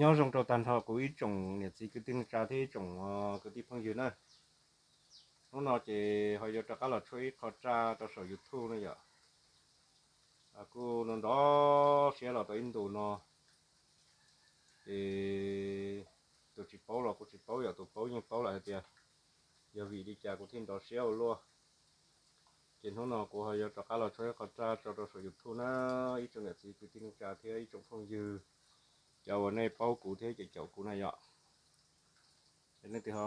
Nyob zoo rau tag nrho kuv ib tsoom niam txiv kwv tij neej tsa thiab ib tsoom kwv tij phooj ywg na. Hnub no ces ho yuav rov qab los tshuab ib qho tsaj rau saum YouTube na yom. Kuj nrov nrov siab los tau ib ntus no, ces tus tsis paub los kuj tsis paub yom, tus paub yeej paub lawm hais tias yog vim li cas kuv thiaj nrov siab ua luaj. Ces hnub no kuv ho yuav rov qab los tshuab ib qho tsaj tso rau saum YouTube na, ib tsoom niam txiv kwv tij neej tsa thiab ib tsoom phooj ywg, cov uas nej paub kuv thiab cem caum kuv na yom. Es leej twg ho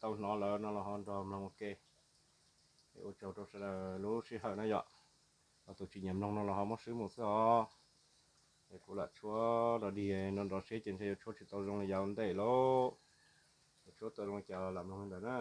tau hnov lawm no los ho nrog mloog ua ke. Es ua tsaug rau sawv daws lub sij hawm na yom. Los tus tsis nyiam mloog no los ho muab swb mus xwb os. Es kuv lam tshuab los dig nrov nrov siab ces ntshe yuav tshuab tsis tau zoo li yav ua ntej lauj. Yuav tshuab tau zoo li cas los lam mloog li ntawd na.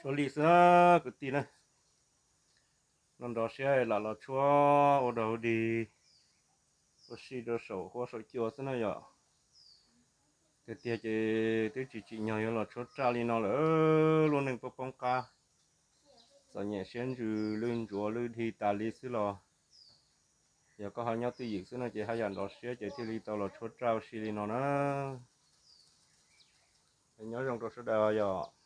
Ua li xwb na kwv tij na, no nrov siab lam los tshuab ua dog dig, ua si rau saum huab saum cua xwb na yom. Tiag tiag ces twb tsis tsim nyog yuav los tshuab raj li no lawm, lub neej poob poob qab, txom nyem siab ntsws lwj ntsuav lwj dig tas li xwb los, yog koj ho nyob twj ywm xwb no ces haj yam nrov siab ces thiaj li tau los tshuab raj ua si li no na. Nyob zoo rau sawv daws yom.